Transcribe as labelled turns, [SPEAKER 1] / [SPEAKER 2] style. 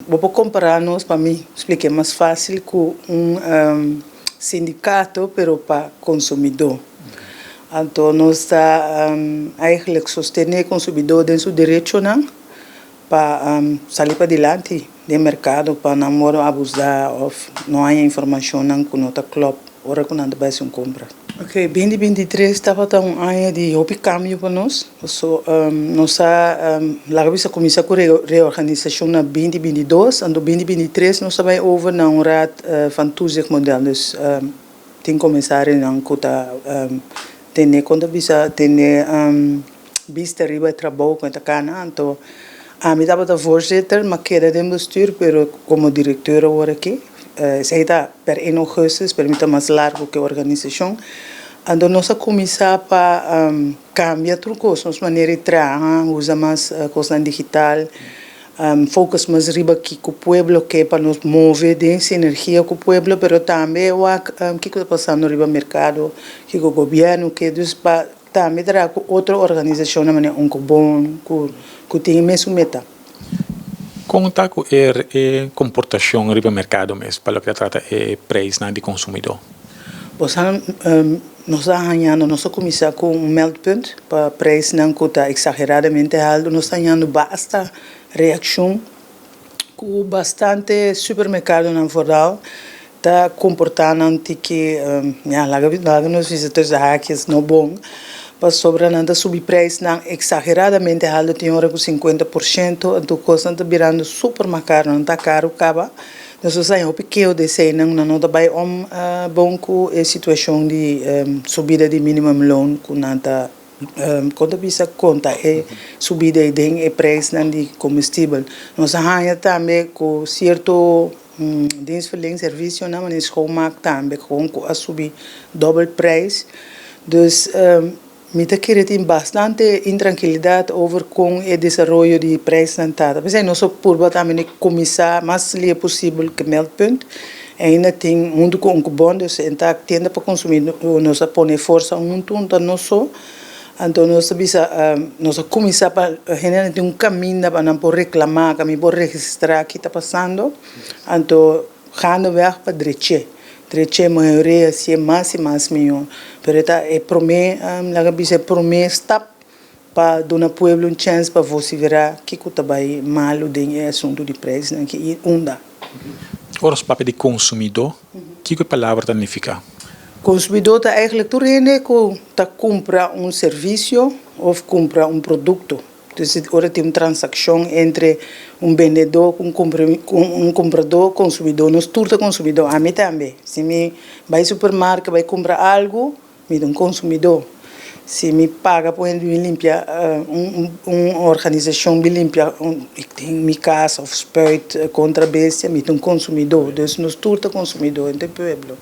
[SPEAKER 1] Bo por kompará nos, pa mi splika mas fásil, ku un sindikato, pero pa konsumidó. Anto, nos ta eigenlijk sostené konsumidó den su derechonan pa sali pa dilanti den merkado, pa no wòrdu abusá òf no tin informashon ku no ta klòp ora ku nan bai un kompra. Ok, 2023 tabata un aña di hopi kambio pa nos. So, nos a laga bisa kuminsá ku reorganisashon na 2022, en 2023 nos a bai over na un raad van toezicht model. Dus tin komisarionan ku ta tene konta bisa tene bista riba trabou ku ta kana. Anto ami tabata voorzitter, m'a keda den bestuur, pero komo direkteur awor aki. Esei ta per 1 augustus, pero ta mas largu ku e organisashon. Anto nos a kuminsá pa kambia tur kos, nos manera di traha, usa mas kos digital, focus mas riba kiko pueblo ke, pa nos move den sinergia ku pueblo, pero tambe kiko ta pasando riba merkado, kiko gobièrnu ke, dus pa tambe traha ku otro organisashon, manera Unkobon, ku tin e mesun meta.
[SPEAKER 2] Kon ta ku e komportashon riba merkado mes, pa loke ta trata e preisnan di konsumidó?
[SPEAKER 1] Nos nos ta hañando, nos a kuminsá ku un meldpunt pa preisnan ku ta eksageradamente haltu. Nos ta hañando basta reakshon ku bastante supermerkadonan vooral ta komportando ku, ja, laga nos bisa tussen haakjes, no bon, pasobra nan ta subi preisnan eksageradamente haltu, tin ora ku 50%, anto kos ta birando super mas karu, nan ta karu kaba. Nos a haña hopi keho di eseinan, no ta bai om bon ku e situashon di subida di minimumloon ku nan ta konta bisa konta e subida den e preisnan di komestibel. Nos a haña tambe ku sierto dienstverlening servisionan, manera schoonmaak tambe, gewoon ku a subi dòbel prijs. Dus mi ta kere tin bastante intrankilidat over kon e desaroyo di preisnan ta. P'esei nos a purba tambe kuminsá mas lihé posibel ku meldpunt. Ainda tin huntu ku Unkobon, dus ta tienda pa konsumidó, nos a pone forsa huntu, anto nos so. Anto nos bisa, nos a kuminsá pa generalmente un kaminda pa nan por reklamá, kaminda por registrá kiko ta pasando. Anto gaandeweg pa drech'é. Drech'é, mayoria si mas i mas mihó. Pero ta e promé, laga bisa, promé stap pa duna pueblo un chèns pa vosiferá kiko ta bai malu den e asuntu di preisnan aki unda.
[SPEAKER 2] Ora papia di konsumidó, kiko e palabra ta nifiká?
[SPEAKER 1] Konsumidó ta eigenlijk tur hende ku ta kumpra un servisio òf kumpra un produkto. Dus ora tin un transakshon entre un bendedó ku un kumpradó, konsumidó, nos tur ta konsumidó, ami tambe. Si mi bai supermerkado, bai kumpra algu, mi ta un konsumidó. Si mi paga pa bin limpia, un organisashon bin limpia mi kas òf spuit kontra bestia, mi ta un konsumidó. Dus nos tur ta konsumidó den pueblo.